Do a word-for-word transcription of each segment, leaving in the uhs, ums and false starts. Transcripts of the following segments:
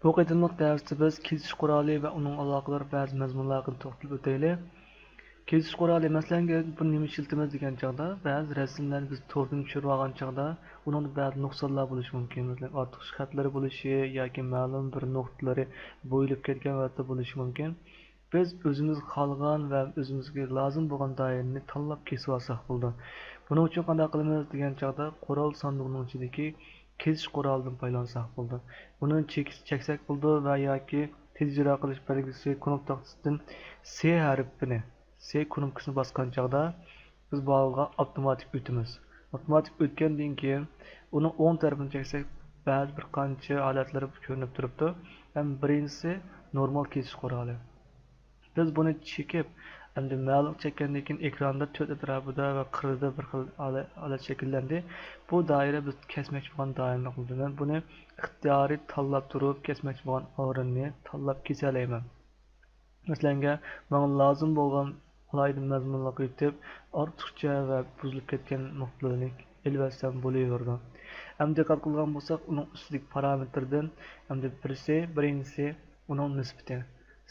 بۇ قېتىملىق دەرستە بىز كېسىش قورالى ۋە ئۇنىڭ ئالاقىدار بەزى مەزمۇنلار ھەققىدە توختىلىپ ئۆتەيلى. كېسىش قورالى، مەسىلەن، بۇنى نېمە ئىشلىتىمىز دېگەن چاغدا، بەزى رەسىملەرنى بىز توردىن چۈشۈرۈۋالغان چاغدا، ئۇنىڭدا بەزى نۇقسانلار بولۇشى مۇمكىن. مەسىلەن، ئارتۇقچە خەتلىرى بولۇشى ياكى مەلۇم بىر نۇقتىلىرى بويىلىپ كەتكەن ھالەتتە بولۇشى مۇمكىن. بىز ئۆزىمىز خالىغان ۋە ئۆزىمىزگە لازىم بولغان دائىرىنى تاللاپ كېسىۋالساق بولىدۇ. بۇنىڭ ئۈچۈن قانداق قىلىمىز دېگەن چاغدا، قورال ساندۇقىنىڭ ئىچىدىكى كېسىش قورالىدىن پايدىلانساق بولىدۇ. بۇنى چېك-، چەكسەك بولىدۇ ۋە ياكى تېز ئىجرا قىلىش بەلگىسى كۇنۇپ تاختىسىدىن سې ھەرپىنى، سې كۇنۇپكىسىنى باسقان چاغدا، بىز بۇ ھالغا ئاپتوماتىك ئۆتىمىز. ئاپتوماتىك ئۆتكەندىن كېيىن، ئۇنىڭ ئوڭ تەرىپىنى چەكسەك، بەزى بىر قانچە ھالەتلىرى كۆرۈنۈپ تۇرۇپتۇ. ھەم بىرىنچىسى نورمال كېسىش قورالى. بىز بۇنى چېكىپ، ئەمدى مەلۇم چەككەندىن كېيىن، ئېكراندا تۆت ئەتراپىدا ۋە قىرىدا بىر خىل ھالە-، ھالەت شەكىللەندى. بۇ دائىرە بىز كەسمەكچى بولغان دائىرىنى قىلدى. مەن بۇنى ئىختىيارىي تاللاپ تۇرۇپ، كەسمەكچى بولغان ئورۇننى تاللاپ كېسەلەيمەن. مەسىلەنگە، ماڭا لازىم بولغان ئالاھىدە مەزمۇنلارغا ئۆتۈپ، ئارتۇقچە ۋە بۇزۇلۇپ كەتكەن نۇقتىلارنى ئېلىۋەتسەم بولۇۋېرىدۇ. ئەمدى دىققەت قىلغان بولساق، ئۇنىڭ ئۈستىدىكى پارامېتىردىن ئەمدى بىرسى، بىرىنچىسى ئۇنىڭ نىسبىتى.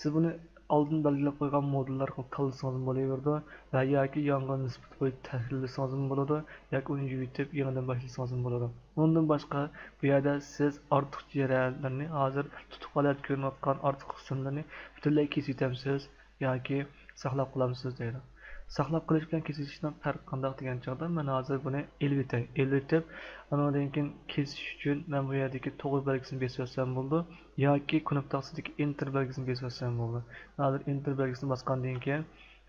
سىز بۇنى ئالدىن بەلگىلەپ قويغان مودېللار ئارقىلىق تاللىسىڭىزمۇ بولۇۋېرىدۇ ۋە ياكى يانغان نىسبىتى بويىچە تەھرىرلىسىڭىزمۇ بولىدۇ، ياكى ئۇنى يۆگىتىپ يېڭىدىن باشلىسىڭىزمۇ بولىدۇ. ئۇنىڭدىن باشقا، بۇ يەردە سىز ئارتۇقچە يەرلەرنى ھازىر تۇتۇق ھالەتتە كۆرۈنۈۋاتقان ئارتۇق قىسىملىرىنى پۈتۈنلەي كېسىۋېتەمسىز ياكى ساقلاپ قالامسىز دەيدۇ. ساقلاپ قېلىش بىلەن كېسىۋېتىشنىڭ پەرقى قانداق دېگەن چاغدا، مەن ھازىر بۇنى ئېلىۋېتەي. ئېلىۋېتىپ، ئانىڭدىن كېيىن كېسىش ئۈچۈن مەن بۇ يەردىكى توغرا بەلگىسىنى بېسىۋەتسەم بولىدۇ ياكى كۇنۇپ تاختىسىدىكى ئېنتېر بەلگىسىنى بېسىۋەتسەم بولىدۇ. ھازىر ئېنتېر بەلگىسىنى باسقاندىن كېيىن،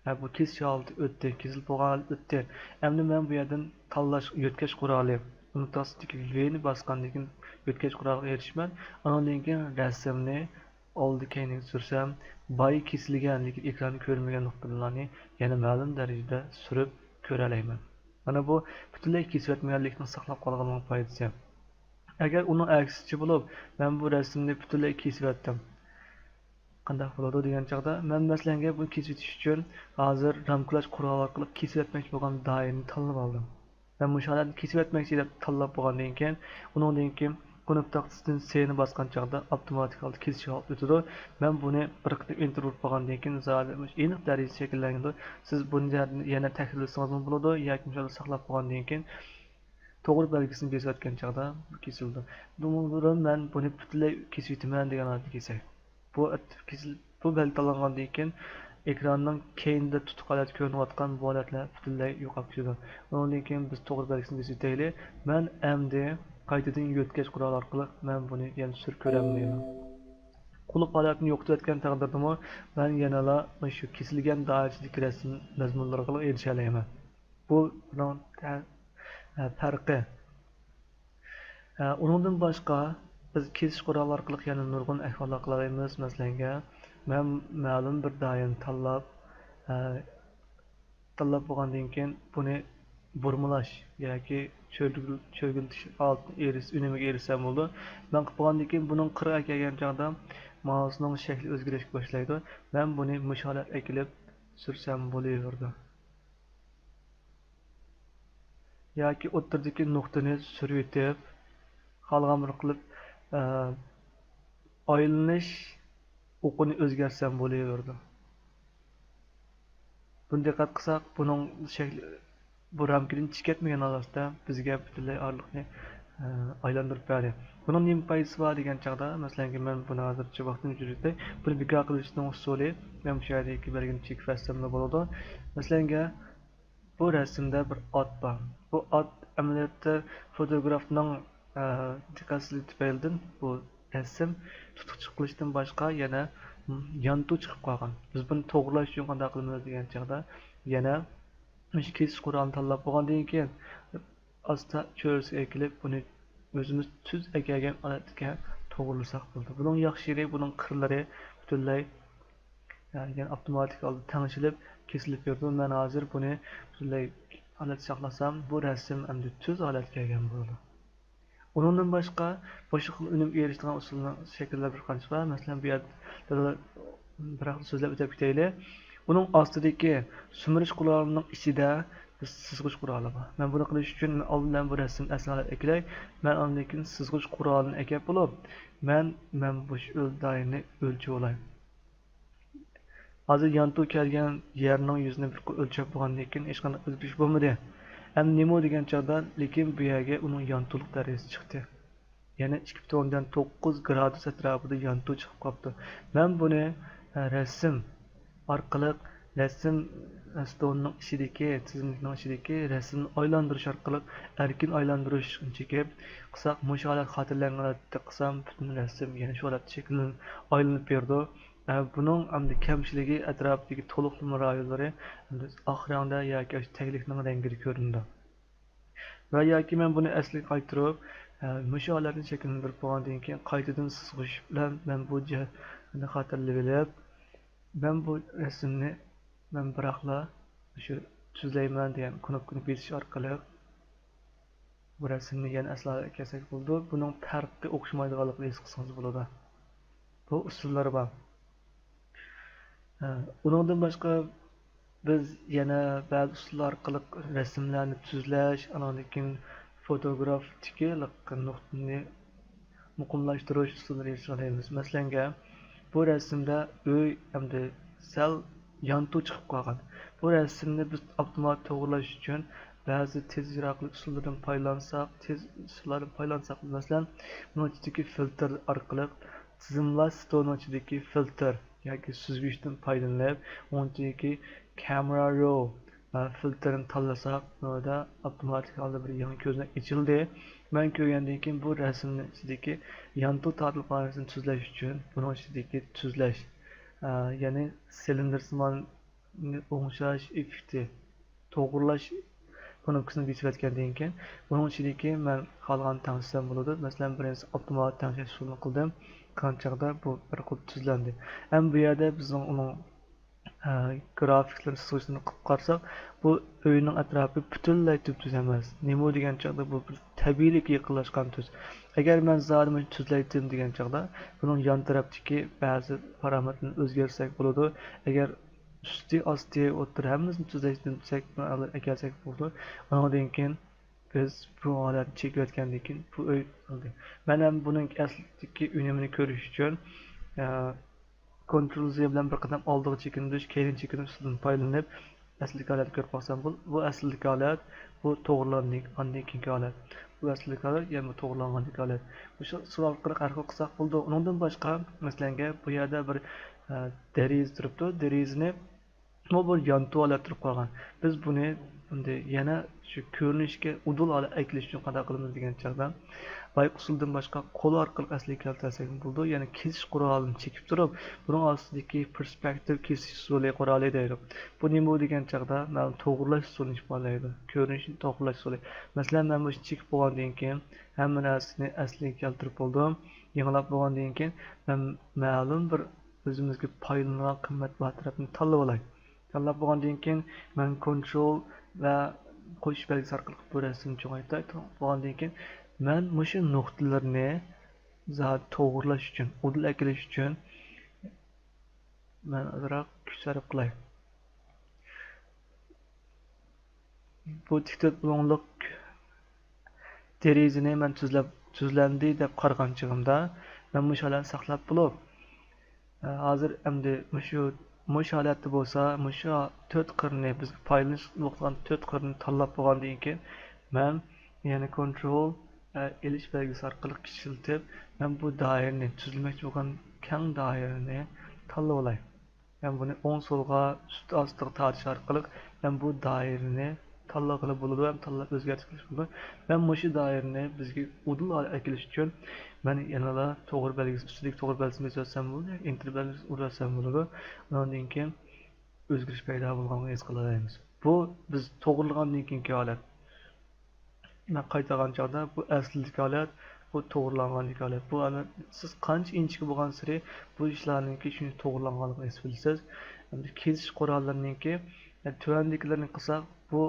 ھە، بۇ كېسىش ھالىتى ئۆتتى، كېسىلىپ بولغان ھالەت ئۆتتى. ئەمدى مەن بۇ يەردىن تاللاش، يۆتكەش قورالى، ئۇنىڭ تاستىدىكى ۋنى باسقاندىن كېيىن يۆتكەش قورالىغا ئېرىشىمەن. ئانىڭدىن كېيىن رەسىمنى ئالدى كەينىگە سۈرسەم، بايا كېسىلگەن، لېكىن ئېكراندا كۆرۈنمىگەن نۇقتىلارنى يەنە مەلۇم دەرىجىدە سۈرۈپ كۆرەلەيمەن. مانا بۇ پۈتۈنلەي كېسىۋەتمىگەنلىكنىڭ ساقلاپ قالغانلىقىنىڭ پايدىسى. ئەگەر ئۇنىڭ ئەكسىچە بولۇپ، مەن بۇ رەسىمنى پۈتۈنلەي كېسىۋەتتىم. قانداق بولىدۇ دېگەن چاغدا، مەن مەسىلەنگە بۇنى كېسىۋېتىش ئۈچۈن ھازىر رامكىلاش قورالى ئارقىلىق كېسىۋەتمەكچى بولغان دائىرىنى تاللىۋالدىم. مەن مۇشۇ ھالەتنى كېسىۋەتمەكچى دەپ تاللاپ بولغاندىن كېيىن، ئۇنىڭدىن كېيىن كۇنۇپ تاختىسىدىن سېنى باسقان چاغدا ئاپتوماتىك ھالدا كېسىش ھالىتى ئۆتىدۇ. مەن بۇنى بىر قېتىم ئېنتېر ئۇرۇپ بولغاندىن كېيىن زادى مۇشۇ ئېنىق دەرىجىدە شەكىللەنگىنىدۇ. سىز بۇنى يەنە تەكرارلىسىڭىزمۇ بولىدۇ ياكى مۇشۇ يەردە ساقلاپ قويغاندىن كېيىن توغرا بەلگىسىنى بېسىۋەتكەن چاغدا بۇ كېسىلىدۇ. بۇنىڭ بۇرۇن مەن بۇنى پۈتۈنلەي كېسىۋېتىمەن دېگەن ھالەتتە كېسەي. بۇ ئەت-، كېسىل-، بۇ بەلگە تاللانغاندىن كېيىن ئېكراننىڭ كەينىدە تۇتۇق ھالەتتە كۆرۈنۈۋاتقان بۇ ھالەتلەر پۈتۈنلەي يوقاپ كېتىدۇ. ئۇنىڭدىن كېيىن بىز توغرا بەلگىسىنى بېسىۋېتەيلى. مەن ئەمدى قايتىدىن يۆتكەش قورالى ئارقىلىق مەن بۇنى يەنە سۈرۈپ كۆرەلمەيمەن. قۇلۇپ ھالەتنى يوقىتىۋەتكەن تەقدىردىمۇ مەن يەنىلا مۇشۇ كېسىلگەن دائىرىسىدىكى رەسىم مەزمۇنلىرىغىلا ئېرىشەلەيمەن. بۇ بۇنىڭ تە-، ئە، پەرقى. ئە، ئۇنىڭدىن باشقا، بىز كېسىش قورالى ئارقىلىق يەنە نۇرغۇن ئەھۋاللار قىلالايمىز. مەسىلەنگە، مەن مەلۇم بىر دائىرىنى تاللاپ، ئە، تاللاپ بولغاندىن كېيىن، بۇنى بۇرمىلاش ياكى چۆرگۈل-، چۆرگۈلىتىش ھالىتىنى ئېرىش-، ئۈنۈمىگە ئېرىشسەم بولىدۇ. مەن قىلىپ بولغاندىن كېيىن، بۇنىڭ قىرىغا كەلگەن چاغدا مائۇسنىڭ شەكلى ئۆزگىرىشكە باشلايدۇ. مەن بۇنى مۇشۇ ھالەتكە ئەكېلىپ سۈرسەم بولۇۋېرىدۇ. ياكى ئوتتۇرىدىكى نۇقتىنى سۈرۈۋېتىپ، خالىغان بىر قىلىپ، ئە، ئايلىنىش ئوقىنى ئۆزگەرتسەم بولۇۋېرىدۇ. بۇنى دىققەت قىلساق، بۇنىڭ شەكلى، بۇ رامكىدىن چىقىپ كەتمىگەن ھالەتتە بىزگە پۈتۈنلەي ئارىلىقنى، ئە، ئايلاندۇرۇپ بەردى. بۇنىڭ نېمە پايدىسى بار دېگەن چاغدا، مەسىلەنگە، مەن بۇنى ھازىرچە ۋاقتىنى ئۆچۈرۈپ ئۆتەي. بۇنى بىكار قىلىشنىڭ ئۇسۇلى، مەن مۇشۇ يەردىكى بەلگىنى چېكىپ بەرسەملا بولىدۇ. مەسىلەنگە، بۇ رەسىمدە بىر ئات بار. بۇ ئات ئەمەلىيەتتە فوتوگرافنىڭ، ئە، دىققەتسىزلىكى تۈپەيلىدىن بۇ رەسىم تۇتۇق چىقىپ قېلىشتىن باشقا يەنە يانتۇ چىقىپ قالغان. بىز بۇنى توغرىلاش ئۈچۈن قانداق قىلىمىز دېگەن چاغدا، يەنە مۇشۇ كېسىش قورالىنى تاللاپ بولغاندىن كېيىن، ئاستا چۆرىسىگە ئەكېلىپ، بۇنى ئۆزىمىز تۈز ئەكەلگەن ھالەتكە توغرىلىساق بولىدۇ. بۇنىڭ ياخشى يېرى، بۇنىڭ قىرلىرى پۈتۈنلەي، يەنى ئاپتوماتىك ھالدا تەڭشىلىپ، كېسىلىپ يۈرىدۇ. مەن ھازىر بۇنى پۈتۈنلەي ھالەتتە ساقلىسام، بۇ رەسىم ئەمدى تۈز ھالەتكە كەلگەن بولىدۇ. ئۇنىڭدىن باشقا، باشقا خىل ئۈنۈمگە ئېرىشىدىغان ئۇسۇلنىڭ شەكىللەر بىر قانچە بار. مەسىلەن، بۇ يەردە بىراقلا سۆزلەپ ئۆتۈپ كېتەيلى. ئۇنىڭ ئاستىدىكى سۈمۈرۈش قورالىنىڭ ئىچىدە سىزغۇچ قورالى بار. مەن بۇنى قىلىش ئۈچۈن ئاۋۋال بۇ رەسىمنى ئەسلىگە ئەكىلەي. مەن ئاندىن كېيىن سىزغۇچ قورالىنى ئەكەپ بولۇپ، مەن، مەن بۇ دائىرىنى ئۆلچىۋالاي. ھازىر يانتۇ كەلگەن يەرنىڭ يۈزىنى بىر ئۆلچەپ بولغاندىن كېيىن ھېچقانداق ئۆزگىرىش بولمىدى. ئەمدى نېمە دېگەن چاغدا، لېكىن بۇ يەرگە ئۇنىڭ يانتۇلۇق دەرىجىسى چىقتى. يەنى ئىككى پۈتۈن ئوندىن توققۇز گرادۇس ئەتراپىدا يانتۇ چىقىپ قاپتۇ. مەن بۇنى، ئە، رەسىم ئارقىلىق، رەسىم، ئە، ستولنىڭ ئىچىدىكى، تىزىملىكنىڭ ئىچىدىكى رەسىمنى ئايلاندۇرۇش ئارقىلىق، ئەركىن ئايلاندۇرۇشنى چېكىپ قىلساق، مۇشۇ ھالەت خاتىرىلەنگەن ھالەتتە قىلسام، پۈتۈن رەسىم يەنە شۇ ھالەتتە شەكىللىنىپ ئايلىنىپ بېرىدۇ. ئە، بۇنىڭ ئەمدى كەمچىلىكى ئەتراپىدىكى تولۇقلىما رايونلىرى ئەمدى ئاق رەڭدە ياكى ئاشۇ تەگلىكنىڭ رەڭگىدە كۆرۈنىدۇ. ۋە ياكى مەن بۇنى ئەسلىگە قايتۇرۇپ، ئە، مۇشۇ ھالەتنى شەكىللەندۈرۈپ بولغاندىن كېيىن، قايتىدىن سىزغۇچ بىلەن مەن بۇ جەھەتنى خاتىرىلىۋېلىپ، مەن بۇ رەسىمنى، مەن بىراقلا شۇ تۈزلەيمەن دېگەن كۇنۇپكىنى بېسىش ئارقىلىق بۇ رەسىمنى يەنە ئەسلىگە كەلسەك بولىدۇ. بۇنىڭ پەرقى ئوخشىمايدىغانلىقىنى ھېس قىلسىڭىز بولىدۇ. بۇ ئۇسۇللار بار. ھە، ئۇنىڭدىن باشقا بىز يەنە بەزى ئۇسۇللار ئارقىلىق رەسىملەرنى تۈزلەش، ئانىڭدىن كېيىن فوتوگرافتىكى نۇقتىنى مۇقىملاشتۇرۇش ئۇسۇللىرىنى ئىشلەيمىز. مەسىلەنگە، بۇ رەسىمدە ئۆي ئەمدى سەل يانتۇ چىقىپ قالغان. بۇ رەسىمنى بىز ئاپتومات توغرىلاش ئۈچۈن بەزى تېز يىراقلىق ئۇسۇللىرىدىن پايدىلانساق، تېز ئۇسۇللاردىن پايدىلانساق، مەسىلەن، بۇنىڭ ئىچىدىكى فىلتىر ئارقىلىق تىزىملاش ستولىنىڭ ئىچىدىكى فىلتىر ياكى سۈزگۈچتىن پايدىلىنىپ، ئۇنىڭ ئىچىدىكى كامېرا رو فىلتىرىنى تاللىساق، بۇنىڭدا ئاپتوماتىك ھالدا بىر يېڭى كۆزنەك ئېچىلدى. مەن كۆرگەندىن كېيىن بۇ رەسىمنىڭ ئىچىدىكى يانتۇ تارتىلىپ قالغان رەسىمنى تۈزلەش ئۈچۈن بۇنىڭ ئىچىدىكى تۈزلەش، ئە، يەنى سىلىندىرسىمان ئوڭشاش ئېففېكتى، توغرىلاش كۇنۇپكىسىنى بېسىۋەتكەندىن كېيىن، بۇنىڭ ئىچىدىكى مەن خالىغان تەڭشىسەم بولىدۇ. مەسىلەن، بىرىنچىسى ئاپتومات تەڭشەش ئۇسۇلىنى قىلدىم. قىلغان چاغدا بۇ بىر قۇر تۈزلەندى. ئەمما بۇ يەردە بىزنىڭ ئۇنىڭ، ئە، گرافىكلىرىنى سىزغۇچلىرىنى قىلىپ قارىساق، بۇ ئۆينىڭ ئەتراپى پۈتۈنلەي تۈپتۈز ئەمەس. نېمە دېگەن چاغدا بۇ بىر تەبىئىيلىككە يېقىنلاشقان تۈس. ئەگەر مەن زادى مۇشۇ تۈزلەيتتىم دېگەن چاغدا، بۇنىڭ يان تەرەپتىكى بەزى پارامېتىرنى ئۆزگەرتسەك بولىدۇ. ئەگەر ئۈستى، ئاستى، ئوتتۇرا ھەممىسىنى تۈزەشتۈرسەك، ئەكەلسەك بولىدۇ. ئۇنىڭدىن كېيىن بىز بۇ ھالەتنى چېكىۋەتكەندىن كېيىن بۇ ئۆي قىلدى. مەن ھەم بۇنىڭ ئەسلىدىكى ئۈنۈمىنى كۆرۈش ئۈچۈن، ئە، كونترول زى بىلەن بىر قېتىم ئالدىغا چېكىندۈرۈش، كەينىگە چېكىندۈرۈش ئۇسۇلىدىن پايدىلىنىپ، ئەسلىدىكى ھالەتنى كۆرۈپ باقسام، بۇ، بۇ ئەسلىدىكى ھالەت، بۇ توغرىلاندى، ئاندىن كېيىنكى ھالەت. بۇ ئەسلىدىكى ھالەت، يەنە بۇ توغرىلانغاندىكى ھالەت. مۇشۇ ئۇسۇل ئارقىلىق ھەل قىلساق بولىدۇ. ئۇنىڭدىن باشقا، مەسىلەنگە، بۇ يەردە بىر، ئە، دېرىزە تۇرۇپتۇ. دېرىزىنى بۇ بىر يانتۇ ھالەتتە تۇرۇپ قالغان. بىز بۇنى ئەمدى يەنە شۇ كۆرۈنۈشكە ئۇدۇل ھالەت ئەكېلىش ئۈچۈن قانداق قىلىمىز دېگەن چاغدا، بايىقى ئۇسۇلدىن باشقا قول ئارقىلىق ئەسلىگە كەلتۈرسەكمۇ بولىدۇ. يەنى كېسىش قورالىنى چېكىپ تۇرۇپ، بۇنىڭ ئاستىدىكى پېرسپېكتىپ كېسىش ئۇسۇلى قورالى دەيدۇ. بۇ نېمە دېگەن چاغدا، مەلۇم توغرىلاش ئۇسۇلىنى ئىپادىلەيدۇ. كۆرۈنۈشنى توغرىلاش ئۇسۇلى. مەسىلەن، مەن مۇشۇنى چېكىپ بولغاندىن كېيىن، ھەممە نەرسىنى ئەسلىگە كەلتۈرۈپ بولدۇم. يېڭىلاپ بولغاندىن كېيىن، مەن مەلۇم بىر ئۆزىمىزگە پايدىلىنىدىغان قىممەت بار تەرەپنى تاللىۋالاي. تاللاپ بولغاندىن كېيىن، مەن كونترول ۋە قوشۇش بەلگىسى ئارقىلىق بۇ رەسىمنى چوڭايتاي. بولغاندىن كېيىن، مەن مۇشۇ نۇقتىلىرىنى زادى توغرىلاش ئۈچۈن، ئۇدۇل ئەكېلىش ئۈچۈن، مەن ئازراق كۈچ سەرپ قىلاي. بۇ تىك تۆت بۇلۇڭلۇق دېرىزىنى مەن تۈزلەپ، تۈزلەندى دەپ قارىغان چېغىمدا، مەن مۇشۇ ھالەتنى ساقلاپ بولۇپ، ھازىر ئەمدى مۇشۇ، مۇشۇ ھالەتتە بولسا، مۇشۇ تۆت قىرنى، بىزگە پايدىلىنىش بولىدىغان تۆت قىرنى تاللاپ بولغاندىن كېيىن، مەن يەنە كونترول، ئېلىش بەلگىسى ئارقىلىق كىچىكلىتىپ، مەن بۇ دائىرىنى، تۈزلىمەكچى بولغان كەڭ دائىرىنى تاللىۋالاي. مەن بۇنى ئوڭ سولغا، ئۈست ئاستىغا تارتىش ئارقىلىق مەن بۇ دائىرىنى تاللىغىلى بولىدۇ ھەم تاللاپ ئۆزگەرتىش قىلىش بولىدۇ. مەن مۇشۇ دائىرىنى بىزگە ئۇدۇل ھالەتكە ئەكېلىش ئۈچۈن مەن يەنىلا توغرا بەلگىسى، ئۈستىدىكى توغرا بەلگىسىنى بېسىۋەتسەم بولىدۇ ياكى ئېنتېر بەلگىسىنى ئۇرۇۋەتسەم بولىدۇ. ئۇنىڭدىن كېيىن ئۆزگىرىش پەيدا بولغانلىقىنى ھېس قىلالايمىز. بۇ بىز توغرىلىغاندىن كېيىنكى ھالەت. مەن قايتارغان چاغدا بۇ ئەسلىدىكى ھالەت، بۇ توغرىلانغاندىكى ھالەت. بۇ ھالەت سىز قانچە ئىنچىكە بولغانسېرى بۇ ئىشلارنىڭكى شۇنچە توغرىلانغانلىقىنى ھېس قىلىسىز. ئەمدى كېسىش قوراللىرىنىڭكى، يەنى تۆۋەندىكىلەرنى قىلساق، بۇ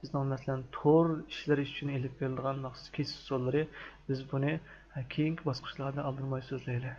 بىزنىڭ مەسىلەن تور ئىشلىرى ئۈچۈن ئېلىپ بېرىلىدىغان مەخسۇس كېسىش ئۇسۇللىرى. بىز بۇنى كېيىنكى باسقۇچلاردا ئالدىرىماي سۆزلەيلى.